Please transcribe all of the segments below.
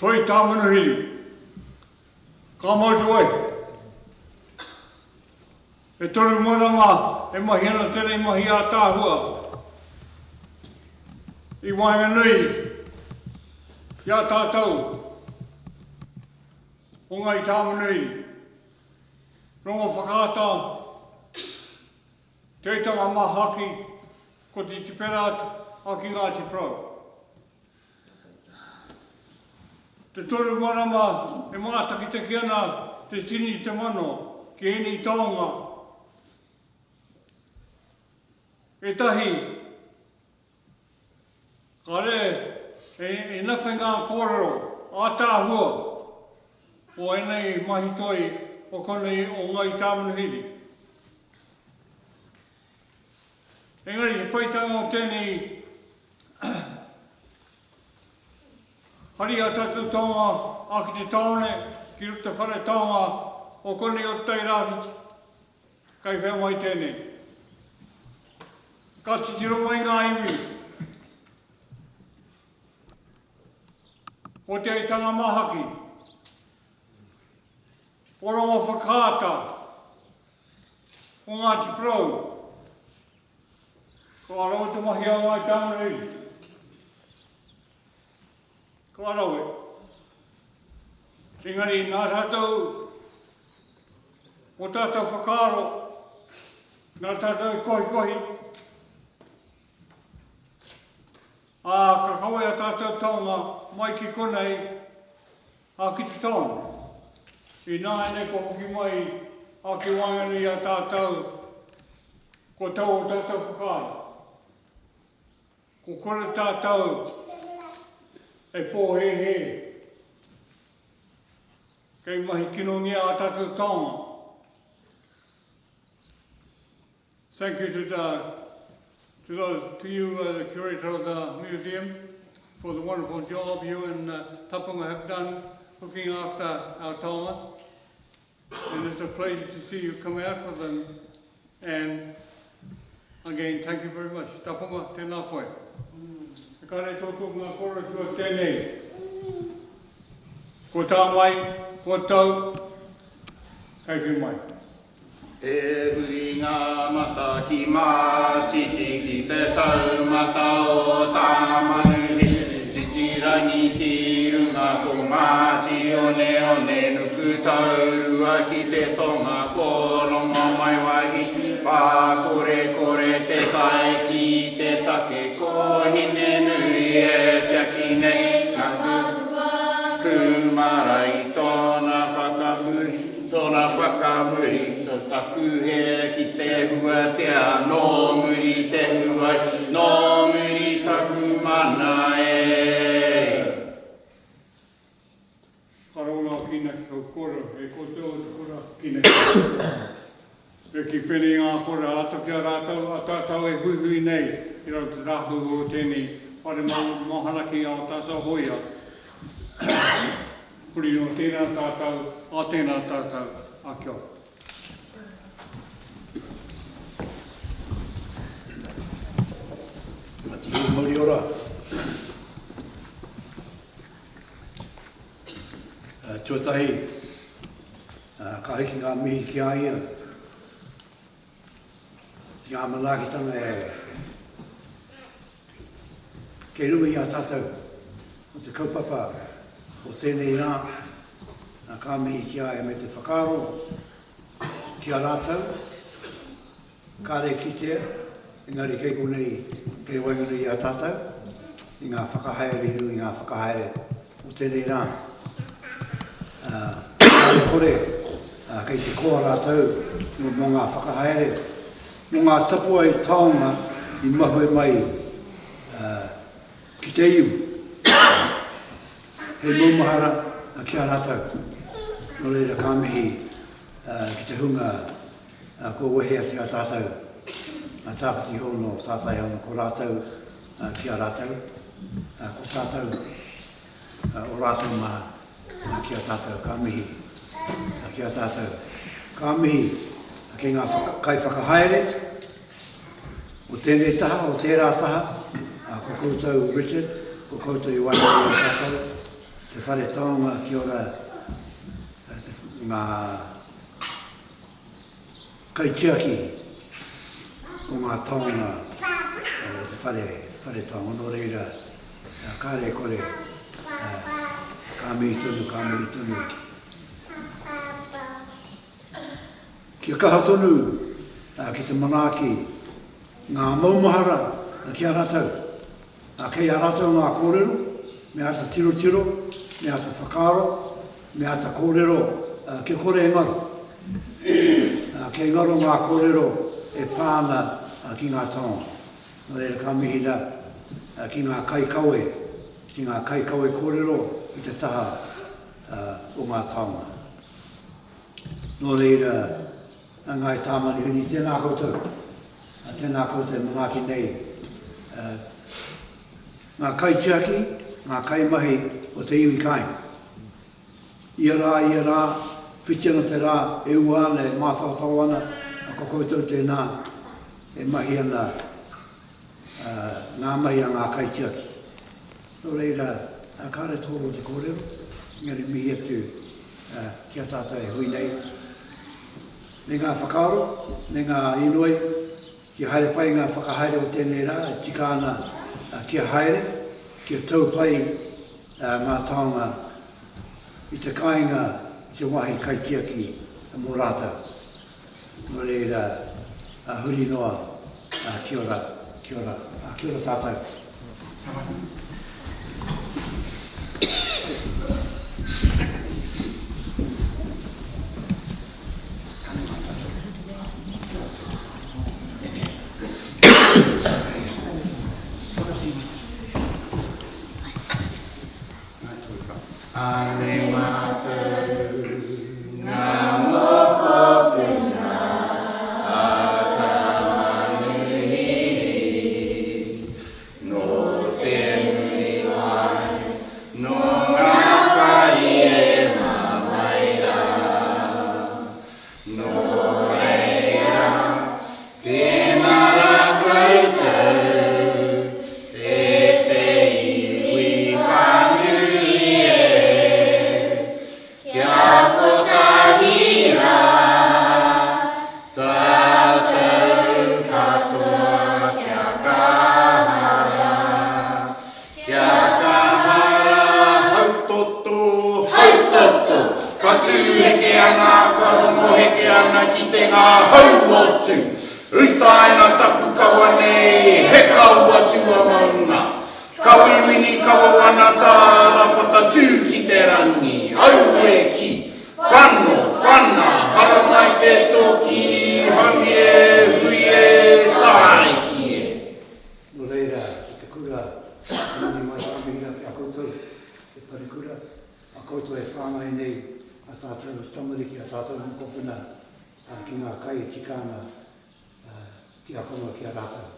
Toi Tāmanuhiri, ka mau te wai. E toru marama e mahi ana tēnei mahi ātaahua i waenganui i a tātou o Ngāi Tāmanuhiri. Rongowhakaata, Te Aitanga Māhaki, ko Te Tipera atu ki Ngāti Porou. Te toru marama e mātakitaki ana te tini te mano ki ēnei taonga. Ētahi, kāre e nawhe ngā kōrero ātaahua o ēnei mahi toi o konei o Ngāi Tāmanuhiri. Engari te paitanga o tēnei Hari a tatou taonga a ki te taone, ki roto te whare taonga o konei o Te Tairāwhiti. Kai whea mai tēnei. Ka titiro mai ngā iwi o Te Aitanga Mahaki, o Rongowhakaata, o Ngāti Porou, Ka rawe te mahi a Ngāi Tāmanuhiri. Ka rawe. Engari nā tātou, o tātou whakaaro, nā tātou i kohikohi, ā, ka kawe a tātou taonga mai ki konei, ā, ki te taone. Ināianei kua hoki mai ā ki waenganui i a tātou, kua tau ō tātou whakaaro. Kua kore tātou e pōhēhē kei mahi kinongia ā tātou taonga. Thank you to the, to those, to you, uh, the curator of the museum, for the wonderful job you and uh, Tapunga have done looking after our taonga. And it's a pleasure to see you come out for them. And again, thank you very much. Tapunga, tēnā koe. E kare tō ngā kōrero tua tēnei. Ko tā mai, ko tau, kei whiu mai. E huri ngā mata ki Mātiti ki te taumata o Tāmanuhiri, Titirangi ki runga ko Ngāti Oneone, Nukutaurua ki te tonga ko Rongomaiwahi, Pākorekore te tai ki te take ko Hinenui e tiaki nei taku kūmara i tōna whakamuri. Tōna whakamuri, to taku he ki te huatea, nō muri te huai, nō muri taku mana e. Ka rawa ngā kīnaki kau kōrero e koutou o te kura kīnaki. Me kī pēnei ngā kōrero āta ki a rātou, a tātou e huihui nei i raro te tāhuhu o tēnei whare mahana ki ā tātou hōia. Huri noa tēnā tātou, ā tēnā tātou, ā kia ora. Ngāti Hine mauri ora. Tuatahi, ka hiki ngā mihi ki a ia, ki ngā manaakitanga e Kei runga i a tātou o te kaupapa o tēnei rā, ka mihi ki a ia me te whakaaro ki a rātou, kāre kitea, engari kei konei, kei waenganui i a tātou, i ngā whakahaere i runga i ngā whakahaere o tēnei rā. Kāre kore, kei te koa rātou mō ngā whakahaere, Mō ngā tapuwae taonga i mahue mai ki te iwi, hei maumahara ki a rātou. Nō reira ka mihi ki te hunga kua wehe atu i a tātou, a Tāpiti Hono, Tātai Hono, ko rātou ki a rātou, ko tātou o rātou mā ki a tātou, ka mihi ki a tātou. Ka mihi ki ngā kaiwhakahaere o tēnei taha, o tērā taha, ko koutou Richard, ko koutou i waenganui i a tātou. te whare taonga, kia ora ngā kaitiaki o ngā taonga o te whare, whare taonga. Nō reira, kāre e kore, ka mihi tonu, ka mihi tonu. Kia kaha tonu ki te manaaki ngā maumahara ki a rātou. Ā, kei a rātou ngā kōrero, me āta tirotiro, me āta whakaaro, me āta kōrero, ā, kia kore e ngaro. Ā, kei ngaro ngā kōrero e pā ana ki ngā taonga. Nō reira ka mihi rā ki ngā kaikawe, ki ngā kaikawe kōrero i te taha o ngā taonga. Nō reira, a Ngāi Tāmanuhiri, tēnā koutou. Tēnā koutou e manaaki nei ngā kaitiaki, ngā kaimahi o te iwi kāinga. Ia rā, ia rā, whiti ana te rā, e ua ana, e mātaotao ana, ko koutou tēnā e mahi ana ngā mahi a ngā kaitiaki. Nō reira, kāre tōro te kōrero, engari mihi atu ki a tātou e hui nei. Me ngā whakaaro, me ngā inoi, kia haere pai ngā whakahaere o tēnei rā, e tika ana kia haere, kia tau pai ngā taonga i te kāinga, i te wāhi kaitiaki mō rātou. Nō reira, huri noa, kia ora, kia ora, kia ora tātou. Anei mātou ngā mokopuna a Tāmanuhiri, nō te Muriwai, nō ngā pari e mamae rā. Nō reira, tēnā rā koutou, e te iwi whānui e, kia kotahi rā tātou katoa kia kaha rā, Kia kaha rā, hautoto, hautoto! Ka tū heke ana, ka rongo heke ana ki te ngāhau o Tū. Utaina taku kawa nei, he kaua tua maunga. Ka wiwini kawa wana tārapata tū ki te rangi, aue ki, whano, whana, haramai te toki, haumi e, hui e, tāiki e. Nō reira, ki te kura, ka moni mai ka mihi ake a koutou, te parekura, a koutou e whāngai nei a tātou tamariki, a tātou mokopuna ki ngā kai e tika ana kia hono ki a rātou.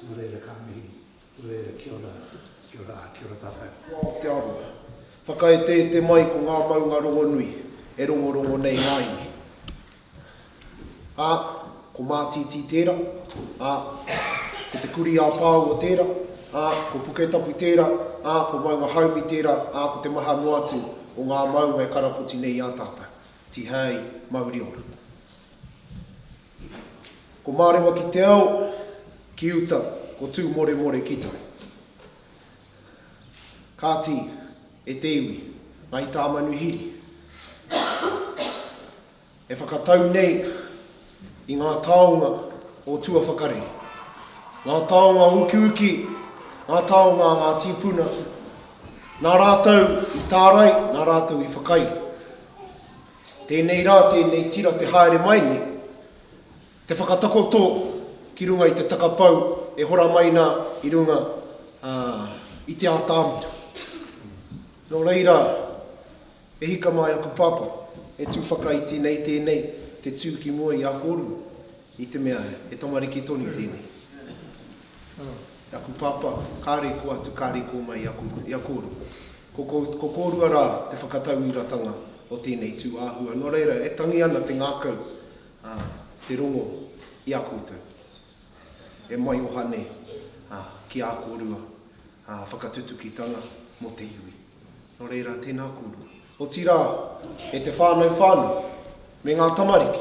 Nō reira, ka mihi. Nō reira, kia ora, kia ora, kia ora tātou. Ko Aotearoa. Whakaeteete mai ko ngā maunga rongonui e rongorongo nei ngā iwi. Ā, ko Mātītī tērā, ā, ko Te Kurī-ā-Pāua tērā, ā, ko Puketapu tērā, ā, ko Maunga Haumi tērā, ā, ko te maha noa atu o ngā maunga e karapoti nei i a tātou. Tihei mauri ora. Ko Mārewa ki te ao, ki uta, ko Tūmoremore ki tai. Kāti, e te iwi, Ngāi Tāmanuhiri. E whakatau nei i ngā taonga o tua whakarere. Ngā taonga ukiuki, ngā taonga a ngā tīpuna, nā rātou i tārai, nā rātou i whakairi. Tēnei rā, tēnei tira te haere mai nei, te whakatakoto ki runga i te takapau e hora mai nā i runga i te ātamira. Nō reira, E hika mai aku pāpā, e tū whakaiti nei tēnei te tū ki mua i a kōrua, i te mea he tamariki tonu tēnei. Aku pāpā, kāre i kō atu, kāre i kō mai i a kōrua. Ko, ko, ko kōrua rā te whakatauiratanga o tēnei tū āhua. Nō reira, e tangi ana te ngākau, ā, te rongo i a koutou e maioha nei, ā, ki ā kōrua, ā, whakatutukitanga mō te iwi. Nō reira, tēnā kōrua. Otirā, e te whānau whānui, me ngā tamariki,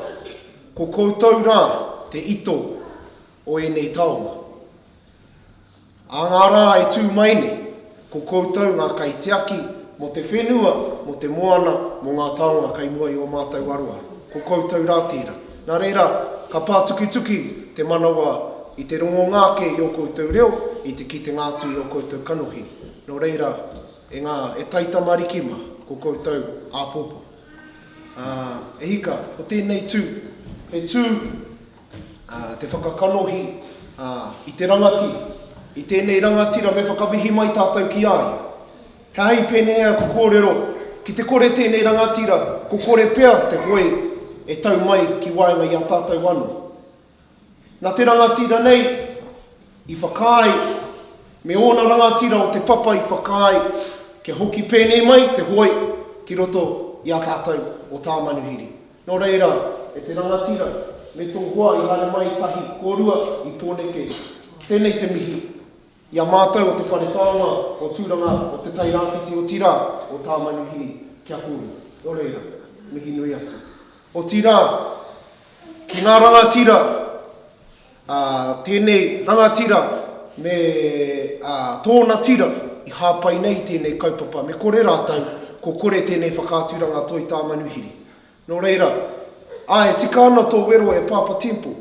ko koutou rā te ito o ēnei taonga. Ā ngā rā e tū mai nei, ko koutou ngā kaitiaki mō te whenua, mō te moana, mō ngā taonga kei mua i ō mātou aroaro. Ko koutou rā tērā. Nā reira, ka pātukituki te manawa i te rongonga ake i ō koutou reo, i te kitenga atu i ō koutou kanohi. Nō reira, e ngā, e taitamariki mā, ko koutou āpōpō. Ā, e hika, ko tēnei tū, he tū ā, te whakakanohi, ā, i te rangatira. I tēnei rangatira me whakamihi mai tātou ki a ia. He aha i pēnei ai aku kōrero, ki te kore tēnei rangatira, ko kore pea te hoe e tau mai ki waenga i a tātou anō. Nā te rangatira nei i whakaae, me ōna rangatira o te papa i whakaae kia hoki pēnei mai te hoe ki roto i a tātou o Tāmanuhiri. Nō reira, e te rangatira, me tō hoa i haere mai tahi kōrua i Pōneke, tēnei te mihi i a mātou o Te Whare Taonga o Tūranga o Te Tai Rāwhiti otirā o Tāmanuhiri ki a kōrua. Nō reira, mihi nui atu. Otirā, ki ngā rangatira, ā, tēnei rangatira me, ā, tōna tira i hāpai nei i tēnei kaupapa, me kore rātou, ko kore tēnei whakaaturanga Toi Tāmanuhiri. Nō reira, ā, e tika ana tō wero e Pāpa Temple.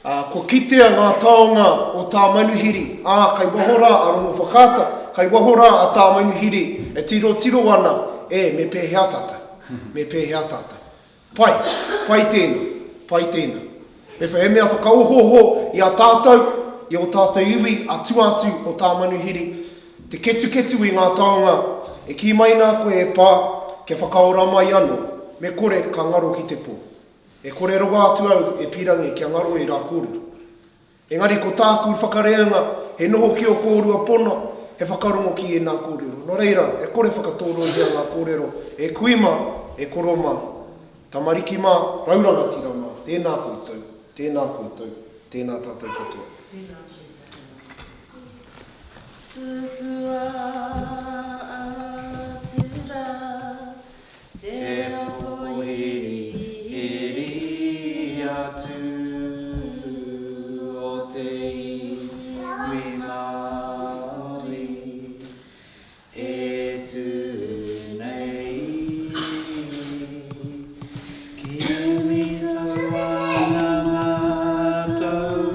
Ā, kua kitea ngā taonga o Tāmanuhiri, ā, kai waho rā a Rongowhakaata, kai waho rā a Tāmanuhiri e tirotiro ana, e, me pēhea tātou? Me pēhea tātou? Pai, pai tēnā, pai tēnā. Me he mea whakaohooho i a tātou, i ō tātou iwi a tua atu o Tāmanuhiri, te ketuketu i ngā taonga e kī mai nā koe e pā, kia whakaora mai anō, me kore ka ngaro ki te pō. E kore rawa atu au e pīrangi kia ngaro ērā kōrero. Engari ko tāku whakareanga he noho ki ō kōrua pono, he whakarongo ki ēnā kōrero. Nō reira, e kore whakatōroihia ngā kōrero e kui mā, e koro mā, tamariki mā, rau rangatira mā, tēnā koutou, tēnā koutou, tēnā tātou katoa. Tukua atu rā Te pohirihiri atu o te iwi Māori e tū nei. Kimi kau ana mātou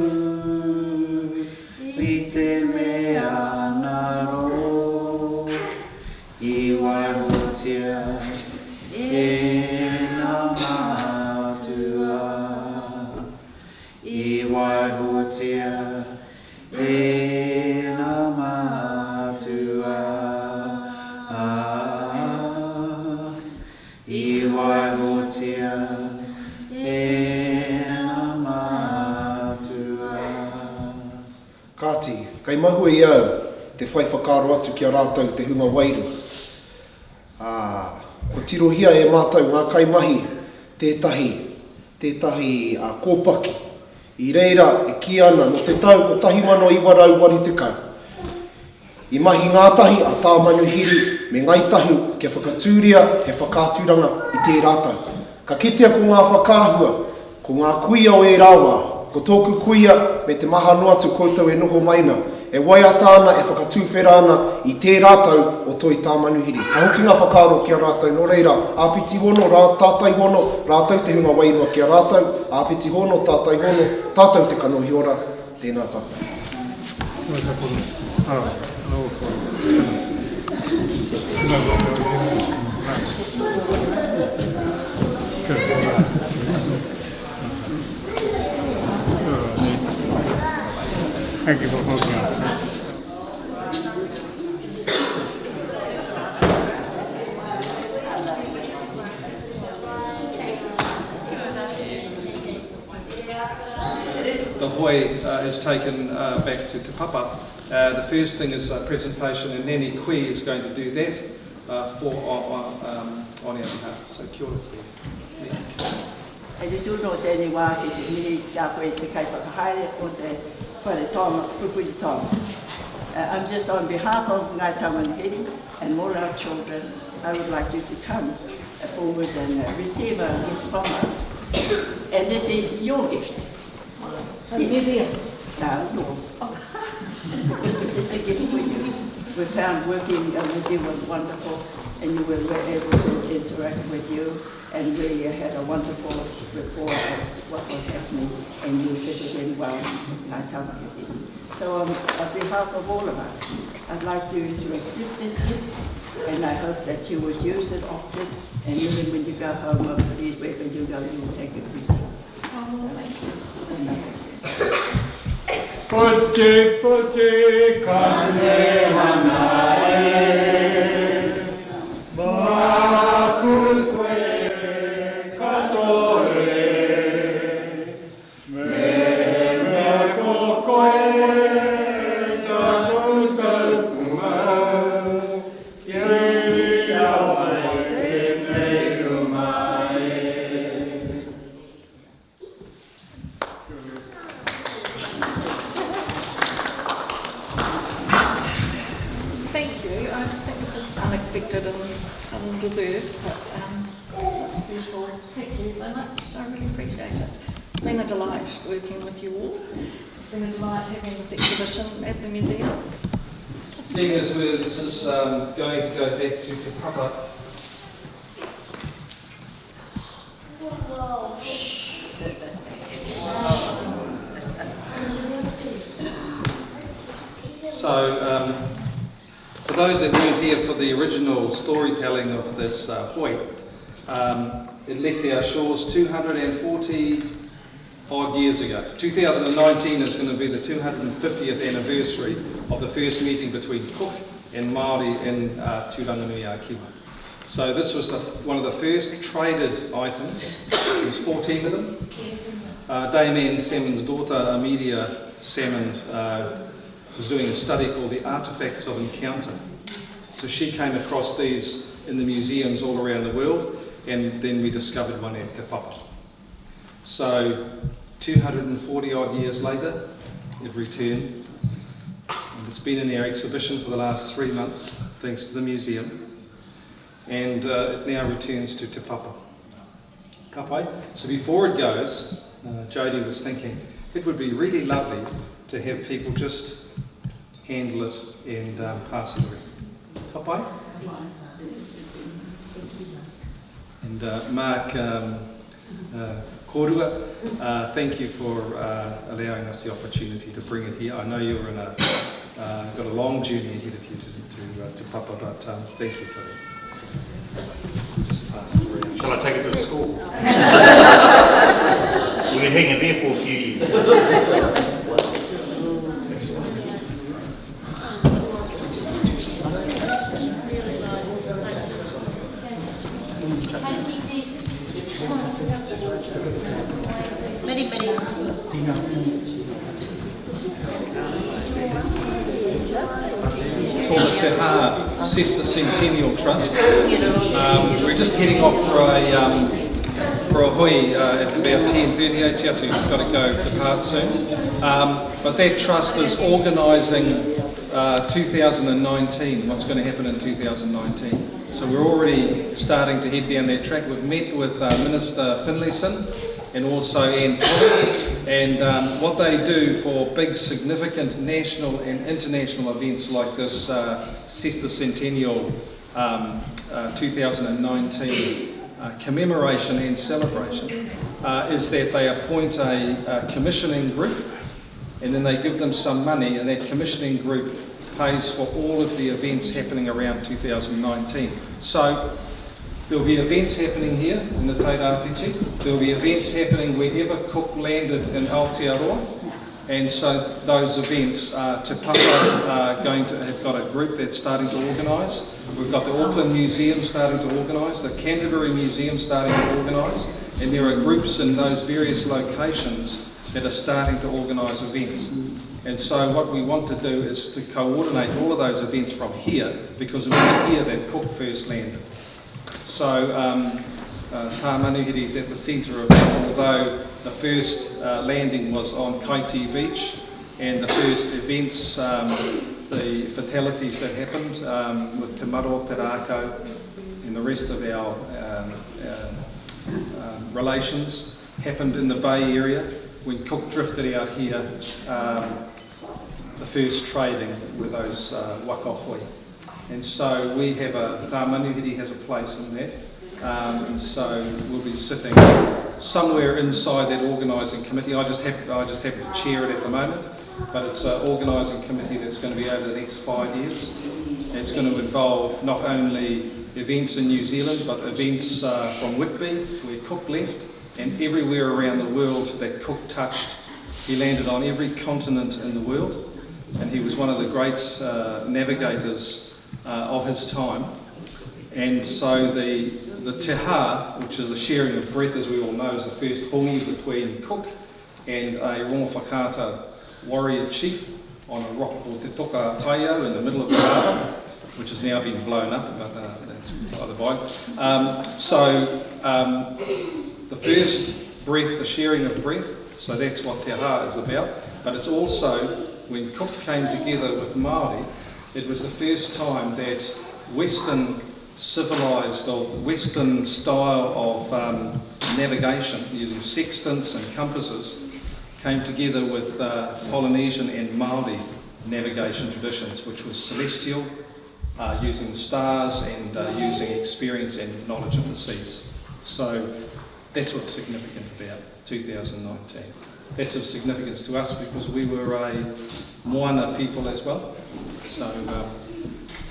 i te mea ngaro. I waihotia e ngā mātua. I waihotia e ngā mātua. I waihotia e ngā mātua. Kāti, kei mahue i au te whai whakaaro atu ki a rātou te hunga wairua. Ā, kua tirohia e mātou ngā kaimahi tētahi, tētahi kōpaki. I reira e kī ana nō te tau 1980, I mahi ngātahi a Tāmanuhiri me Ngāi Tahu kia whakatūria he whakaaturanga i tērā tau. Ka kitea ko ngā whakaahua, ko ngā kuia o ērā wā, ko tōku kuia me te maha noa atu koutou e noho mai na, e waiata ana, e whakatūwhera ana i tērā tau o Toi Tāmanuhiri. Ka hoki ngā whakaaro ki a rātou, nō reira, āpiti hono, rā, tātai hono, rātou te hunga wairua ki a rātou, āpiti hono, tātai hono, tātou te kanohi ora, Tēnā tātou. Thank you for hosting us. The hoe is taken back to Te Papa. The first thing is a presentation and Nanny Kui is going to do that for, on, um, on our behalf. So kia ora ki Hei te tū nō tēnei wā ki te mihi ki a koe te kaiwhakahaere o te whare taonga, pupuri taonga. I'm just on behalf of Ngāi Tāmanuhiri and all our children, I would like you to come forward and receive a gift from us. And this is your gift. From the museums? No, yours. Oh. This is a gift for you. We found working with you was wonderful, and you were able to interact with you, and we had a wonderful rapport of what was happening, and you fitted in well with Ngāi Tāmanuhiri. So on behalf of all of us, I'd like you to accept this gift, and I hope that you would use it often, and even when you go home overseas, wherever you go, you will take it with you. Oh, thank you. Poche, poche, kane hanae, maku koe katoe, me mea ko koe taku taupunga, kia rira mai tēnei rumai. Thank you. I think this is unexpected and undeserved, but it's beautiful. Thank you so much. I really appreciate it. It's been a delight working with you all. It's been a delight having this exhibition at the museum. Seeing as this is going to go back to Te Papa. So, for those that weren't here for the original storytelling of this hoi, it left our shores 240 odd years ago. 2019 is going to be the 250th anniversary of the first meeting between Cook and Māori in Tūranganui-a-Kiwa. So this was one of the first traded items. There was 14 of them. Dame Anne Salmond's daughter, Amelia Salmond, was doing a study called the Artefacts of Encounter. So she came across these in the museums all around the world, and then we discovered one at Te Papa. So 240 odd years later, it returned. And it's been in our exhibition for the last 3 months, thanks to the museum. And it now returns to Te Papa. Ka pai. So before it goes, Jodie was thinking, it would be really lovely to have people just handle it and pass it around. Ka pai? And Mark Korua, thank you for allowing us the opportunity to bring it here. I know you're in a got a long journey ahead of you to Papa, but thank you for that. Just pass it around. Shall I take it to the school? We were hanging there for a few years. Many, many. Called the Te Ha Sestercentennial Trust. We're just heading off for a hui at about 10:30. Te atu, got to go depart soon. But that trust is organising 2019, what's going to happen in 2019. So we're already starting to head down that track. We've met with Minister Finlayson and also Anne Todd, and what they do for big significant national and international events like this Sestercentennial 2019 commemoration and celebration is that they appoint a commissioning group, and then they give them some money, and that commissioning group pays for all of the events happening around 2019. So there'll be events happening here in the Tairāwhiti. There'll be events happening wherever Cook landed in Aotearoa. And so those events, Te Papa are going to have got a group that's starting to organise. We've got the Auckland Museum starting to organise, the Canterbury Museum starting to organise, and there are groups in those various locations that are starting to organise events. And so what we want to do is to coordinate all of those events from here, because it was here that Cook first landed. So Tā Manuhiri is at the centre of that, although the first landing was on Kaiti Beach, and the first events The fatalities that happened um, with Te Maro, Te Rākau, and the rest of our um, um, relations happened in the Bay Area when Cook drifted out here, um, the first trading with those uh, waka hoe. And so we have a, Tā Manuhiri has a place in that. Um, and so we'll be sitting somewhere inside that organising committee. I just, have, I just happen to chair it at the moment, but it's an organising committee that's going to be over the next five years. It's going to involve not only events in New Zealand, but events uh, from Whitby, where Cook left, and everywhere around the world that Cook touched. He landed on every continent in the world, and he was one of the great uh, navigators uh, of his time. And so the, the teha, which is the sharing of breath, as we all know, is the first hongi between Cook and a Rongowhakaata warrior chief on a rock called Te Toka Taiau in the middle of the harbour, which has now been blown up, but uh, that's by the by. Um, so um, the first breath, the sharing of breath, so that's what Te Ha is about, but it's also when Cook came together with Māori, it was the first time that Western civilized or Western style of um, navigation using sextants and compasses came together with uh, Polynesian and Māori navigation traditions, which was celestial, uh, using the stars and uh, using experience and knowledge of the seas. So that's what's significant about 2019. That's of significance to us because we were a Moana people as well. So um,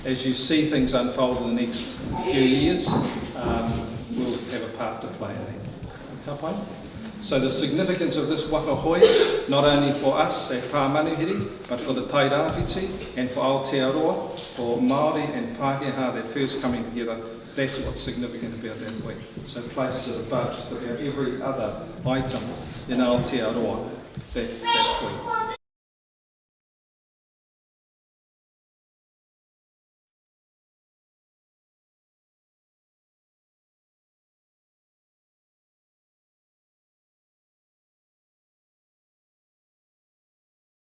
as you see things unfold in the next few years, um, we'll have a part to play in that. Ka pai? So the significance of this waka hoe, not only for us at Pā Manuhiri, but for the Tairāwhiti and for Aotearoa, for Māori and Pākehā that first coming together, that's what's significant about that hui. So places it above just about every other item in Aotearoa, that, that hui.